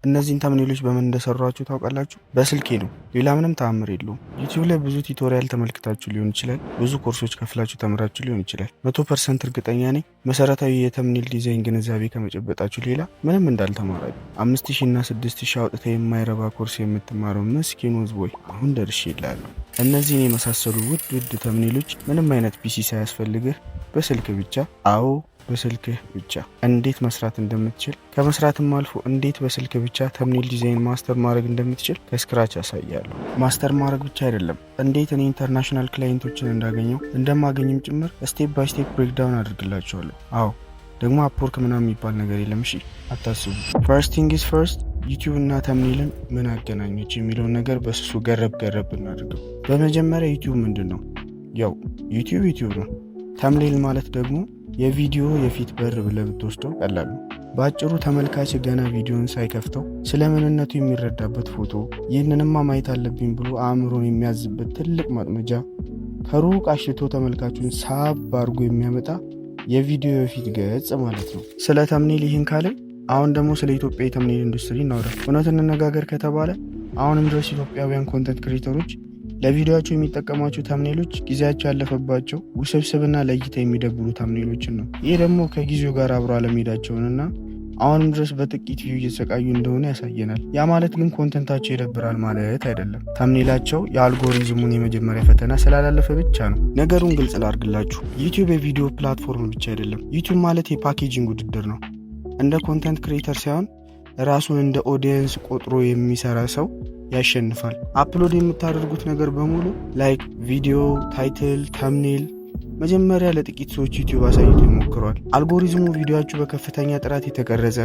እነዚህን thumbnail ኦች በምን እንደሰራኋቸው ታውቃላችሁ? በስልኬ ነው። ሌላ ምንም ተአምር የለውም። ዩቲዩብ ላይ ብዙ tutorial ተመልክታችሁ ሊሆን ይችላል። ብዙ ኮርሶች ከፍላችሁ ተምራችሁ ሊሆን ይችላል። 100% እርግጠኛ ነኝ መሰረታዊ የ thumbnail design ግንዛቤ ከመጨበጣችሁ ሌላ ምንም እንዳልተማራችሁ። 5000 እና 6000 አውጥተህ የማይረባ ኮርስ የምትማረው ምስኪኑ ህዝቦይ አሁን ደርሼልሃለሁ። እነዚህን የመሳሰሉ ውድ ውድ thumbnail ኦች ምንም አይነት PC ሳያስፈልግህ በስልክ ብቻ፣ አዎ በስልክህ ብቻ እንዴት መስራት እንደምትችል፣ ከመስራትም አልፎ እንዴት በስልክ ብቻ thumbnail design master ማድረግ እንደምትችል ከ scratch አሳይሃለሁ። Master ማድረግ ብቻ አይደለም፣ እንዴት እኔ international client ኦችን እንዳገኘሁ እንደማገኝም ጭምር step by step breakdown አድርግላችኋለሁ። አዎ፣ ደግሞ Upwork ምናምን የሚባል ነገር የለም። እሺ አታስቡ። First things first፣ ዩቲዩብ እና thumbnail ን ምን አገናኘው የሚለውን ነገር በስሱ ገረብ ገረብ እናድርገው። በመጀመሪያ ዩቲዩብ ምንድን ነው? ያው ዩቲዩብ ዩቲዩብ ነው። Thumbnail ማለት ደግሞ የቪዲዮ የፊት በር ብለህ ብትወስደው ቀላል ነው። በአጭሩ ተመልካች ገና ቪዲዮን ሳይከፍተው ስለ ምንነቱ የሚረዳበት ፎቶ፣ ይህንንማ ማየት አለብኝ ብሎ አእምሮን የሚያዝበት ትልቅ ማጥመጃ፣ ከሩቅ አሽትቶ ተመልካቹን ሳብ አድርጎ የሚያመጣ የቪዲዮ የፊት ገጽ ማለት ነው። ስለ thumbnail ይህን ካልን አሁን ደግሞ ስለ ኢትዮጵያ የ thumbnail industry እናውራ። እውነት እንነጋገር ከተባለ አሁንም ድረስ ኢትዮጵያውያን content creator ኦች ለቪዲዮቸው የሚጠቀሟቸው thumbnail ኦች ጊዜያቸው ያለፈባቸው ውስብስብና ለእይታ የሚደብሩ thumbnail ኦችን ነው። ይህ ደግሞ ከጊዜው ጋር አብሮ አለመሄዳቸውንና አሁንም ድረስ በጥቂት view እየተሰቃዩ እንደሆነ ያሳየናል። ያ ማለት ግን content ኣቸው ይደብራል ማለት አይደለም። Thumbnail ኣቸው የ algorithm ኡን የመጀመሪያ ፈተና ስላላለፈ ብቻ ነው። ነገሩን ግልጽ ላርግላችሁ። ዩቲዩብ የቪዲዮ platform ብቻ አይደለም። ዩቲዩብ ማለት የ packaging ውድድር ነው። እንደ content creator ሳይሆን ራሱን እንደ audience ቆጥሮ የሚሰራ ሰው ያሸንፋል። Upload የምታደርጉት ነገር በሙሉ like ቪዲዮ፣ title፣ thumbnail መጀመሪያ ለጥቂት ሰዎች ዩቲዩብ አሳይቶ ይሞክረዋል። አልጎሪዝሙ ቪዲዮአችሁ በከፍተኛ ጥራት የተቀረጸ፣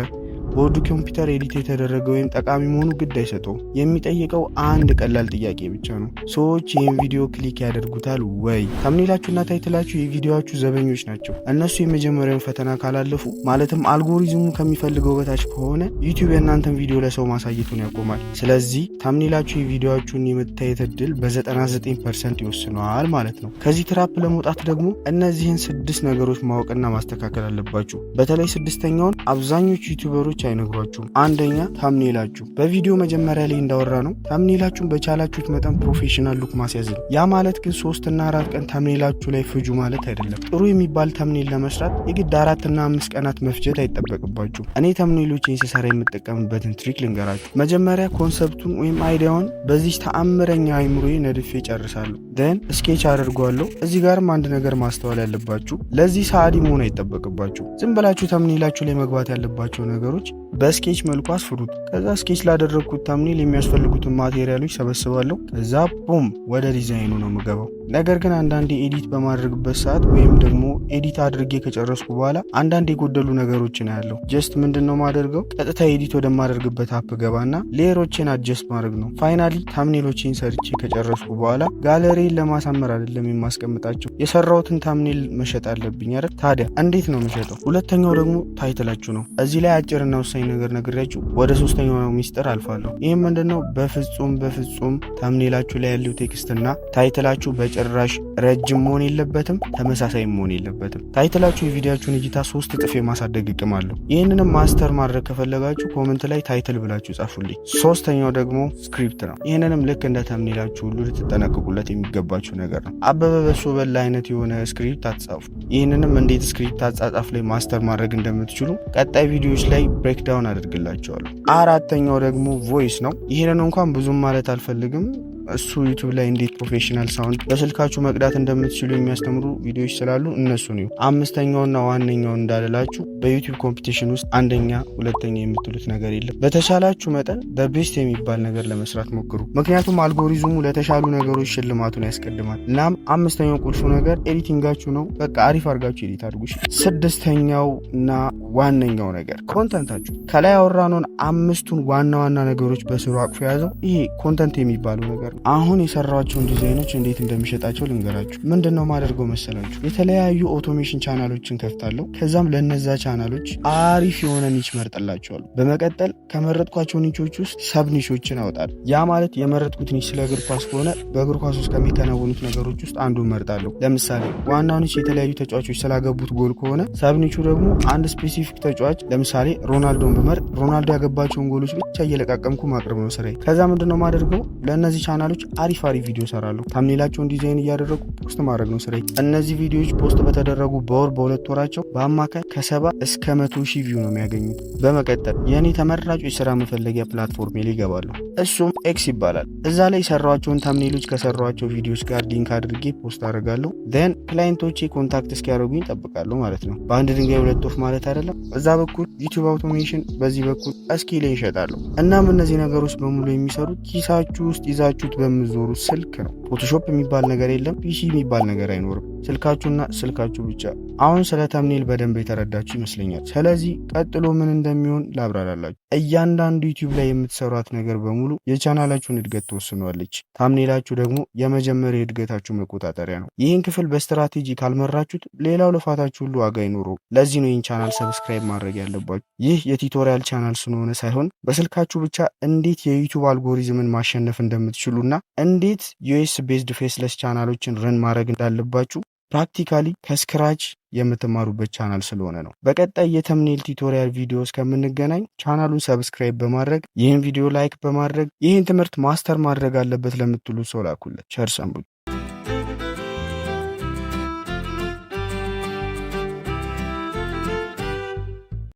በውድ ኮምፒውተር edit የተደረገ ወይም ጠቃሚ መሆኑ ግድ አይሰጠውም። የሚጠይቀው አንድ ቀላል ጥያቄ ብቻ ነው። ሰዎች ይህን ቪዲዮ click ያደርጉታል ወይ? Thumbnail ኣችሁና title ኣችሁ የቪዲዮአችሁ ዘበኞች ናቸው። እነሱ የመጀመሪያውን ፈተና ካላለፉ፣ ማለትም አልጎሪዝሙ ከሚፈልገው በታች ከሆነ፣ ዩቲዩብ የእናንተን ቪዲዮ ለሰው ማሳየቱን ያቆማል። ስለዚህ thumbnail ኣችሁ የቪዲዮአችሁን የመታየት እድል በ99% ይወስነዋል ማለት ነው። ከዚህ trap ለመውጣት ደግሞ እነዚህን ስድስት ነገሮች ማወቅና ማስተካከል አለባችሁ። በተለይ ስድስተኛውን አብዛኞቹ YouTuber ኦች አይነግሯችሁም። አንደኛ፣ thumbnail ኣችሁ። በቪዲዮ መጀመሪያ ላይ እንዳወራነው thumbnail ኣችሁን በቻላችሁት መጠን professional look ማስያዝ ነው። ያ ማለት ግን 3ና 4 ቀን thumbnail ኣችሁ ላይ ፍጁ ማለት አይደለም። ጥሩ የሚባል thumbnail ለመስራት የግድ 4ና 5 ቀናት መፍጀት አይጠበቅባችሁም። እኔ thumbnail ኦቼን ስሰራ የምጠቀምበትን trick ልንገራችሁ። መጀመሪያ concept ኡን ወይም idea ውን በዚህ ተአምረኛ አይምሮዬ ነድፌ ጨርሳለሁ። Then sketch አደርገዋለሁ። እዚህ ጋርም አንድ ነገር ማስተዋል ያለባችሁ ለዚህ ሰዓሊ መሆን አይጠበቅባችሁ። ዝም ብላችሁ thumbnail ኣችሁ ላይ መግባት ያለባቸው ነገሮች በ sketch መልኩ አስፍሩት። ከዛ sketch ላደረግኩት thumbnail የሚያስፈልጉትን material ኦች ሰበስባለሁ። ከዛ boom፣ ወደ ዲዛይኑ ነው የምገባው። ነገር ግን አንዳንዴ edit በማደርግበት ሰዓት ወይም ደግሞ edit አድርጌ ከጨረስኩ በኋላ አንዳንድ የጎደሉ ነገሮችን አያለሁ። Just ምንድን ነው ማደርገው? ቀጥታ edit ወደማደርግበት app ገባና layer ኦችን adjust ማድረግ ነው። Finally thumbnail ኦችን ሰርቼ ከጨረስኩ በኋላ ጋለሪን ለማሳመር አይደለም የማስቀምጣቸው፣ የሰራሁትን thumbnail መሸጥ አለብኝ አይደል? ታዲያ እንዴት ነው የምሸጠው? ሁለተኛው ደግሞ title ኣችሁ ነው። እዚህ ላይ አጭርና ወሳኝ ነገር ነግሬያችሁ ወደ ሶስተኛው ሚስጥር አልፋለሁ። ይህም ምንድነው? በፍጹም በፍጹም thumbnail ኣችሁ ላይ ያለው text እና title ኣችሁ በጭራሽ ረጅም መሆን የለበትም፣ ተመሳሳይ መሆን የለበትም። Title ኣችሁ የቪዲዮአችሁን እይታ 3 እጥፍ የማሳደግ አቅም አለው። ይህንንም master ማድረግ ከፈለጋችሁ comment ላይ title ብላችሁ ጻፉልኝ። ሶስተኛው ደግሞ script ነው። ይህንንም ልክ እንደ thumbnail ኣችሁ ሁሉ ልትጠነቀቁለት የሚገባችሁ ነገር ነው። አበበ በሶ በላ አይነት የሆነ script አትጻፉ። ይህንንም እንዴት script አጻጻፍ ላይ master ማድረግ እንደምትችሉ ቀጣይ ቪዲዮዎች ላይ breakdown አደርግላችኋለሁ። አራተኛው ደግሞ voice ነው። ይህንን እንኳን ብዙም ማለት አልፈልግም። እሱ ዩቱብ ላይ እንዴት professional sound በስልካችሁ መቅዳት እንደምትችሉ የሚያስተምሩ ቪዲዮዎች ስላሉ እነሱን እዩ። አምስተኛውና ዋነኛው እንዳልላችሁ በዩቲዩብ competition ውስጥ አንደኛ ሁለተኛ የምትሉት ነገር የለም። በተቻላችሁ መጠን the best የሚባል ነገር ለመስራት ሞክሩ። ምክንያቱም አልጎሪዝሙ ለተሻሉ ነገሮች ሽልማቱን ያስቀድማል። እናም አምስተኛው ቁልፉ ነገር editing ኣችሁ ነው። በቃ አሪፍ አድርጋችሁ edit አድርጉ። ስድስተኛው እና ዋነኛው ነገር content ኣችሁ። ከላይ ያወራነውን አምስቱን ዋና ዋና ነገሮች በስሩ አቅፎ የያዘው ይሄ content የሚባለው ነገር ነው። ነው። አሁን የሰራኋቸውን ዲዛይኖች እንዴት እንደምሸጣቸው ልንገራችሁ። ምንድን ነው ማደርገው መሰላችሁ? የተለያዩ automation ቻናሎችን ከፍታለሁ። ከዛም ለነዛ ቻናሎች አሪፍ የሆነ niche መርጥላቸዋለሁ። በመቀጠል ከመረጥኳቸው niche ኦች ውስጥ sub niche ኦችን አወጣለሁ። ያ ማለት የመረጥኩት niche ስለ እግር ኳስ ከሆነ በእግር ኳስ ውስጥ ከሚከናወኑት ነገሮች ውስጥ አንዱን መርጣለሁ። ለምሳሌ ዋናው niche የተለያዩ ተጫዋቾች ስላገቡት ጎል ከሆነ sub niche ኡ ደግሞ አንድ specific ተጫዋች፣ ለምሳሌ ሮናልዶን ብመርጥ ሮናልዶ ያገባቸውን ጎሎች ብቻ እየለቃቀምኩ ማቅረብ ነው ስራዬ። ከዛ ምንድነው ማደርገው? ለእነዚህ ቻናሎች አሪፍ አሪፍ ቪዲዮ ሰራለሁ። Thumbnail ኣቸውን ዲዛይን እያደረጉ post ማድረግ ነው ስራዬ። እነዚህ ቪዲዮዎች post በተደረጉ በወር በ2 ወራቸው በአማካይ ከ70 እስከ 100 ሺህ view ነው የሚያገኙት። በመቀጠል የእኔ ተመራጩ የስራ መፈለጊያ platform ላይ ይገባሉ። እሱም X ይባላል። እዛ ላይ የሰራኋቸውን thumbnail ኦች ከሰራኋቸው ቪዲዮዎች ጋር link አድርጌ post አደርጋለሁ። Then client ኦቼ contact እስኪያደርጉኝ እጠብቃለሁ ማለት ነው። በአንድ ድንጋይ ሁለት ወፍ ማለት አይደለም። በዛ በኩል YouTube automation፣ በዚህ በኩል skill ኤን እሸጣለሁ። እናም እነዚህ ነገሮች በሙሉ የሚሰሩት ኪሳችሁ ውስጥ ይዛችሁት በምትዞሩት ስልክ ነው። Photoshop የሚባል ነገር የለም። PC የሚባል ነገር አይኖርም። ስልካችሁና ስልካችሁ ብቻ። አሁን ስለ thumbnail በደንብ የተረዳችሁ ይመስለኛል። ስለዚህ ቀጥሎ ምን እንደሚሆን ላብራራላችሁ። እያንዳንዱ YouTube ላይ የምትሰሯት ነገር በሙሉ የቻናላችሁን እድገት ትወስኗለች። Thumbnail ኣችሁ ደግሞ የመጀመሪያ የእድገታችሁ መቆጣጠሪያ ነው። ይህን ክፍል በስትራቴጂ ካልመራችሁት ሌላው ልፋታችሁ ሁሉ ዋጋ አይኖረውም። ለዚህ ነው ይህን ቻናል subscribe ማድረግ ያለባችሁ። ይህ የ tutorial ቻናል ስለሆነ ሳይሆን በስልካችሁ ብቻ እንዴት የ YouTube algorithm ን ማሸነፍ እንደምትችሉና እንዴት US based faceless ቻናሎችን run ማድረግ እንዳለባችሁ practically ከ scratch የምትማሩበት ቻናል ስለሆነ ነው። በቀጣይ የ thumbnail tutorial ቪዲዮ እስከምንገናኝ ቻናሉን subscribe በማድረግ፣ ይህን ቪዲዮ like በማድረግ፣ ይህን ትምህርት master ማድረግ አለበት ለምትሉ ሰው ላኩለት። ቸር ሰንብቱ።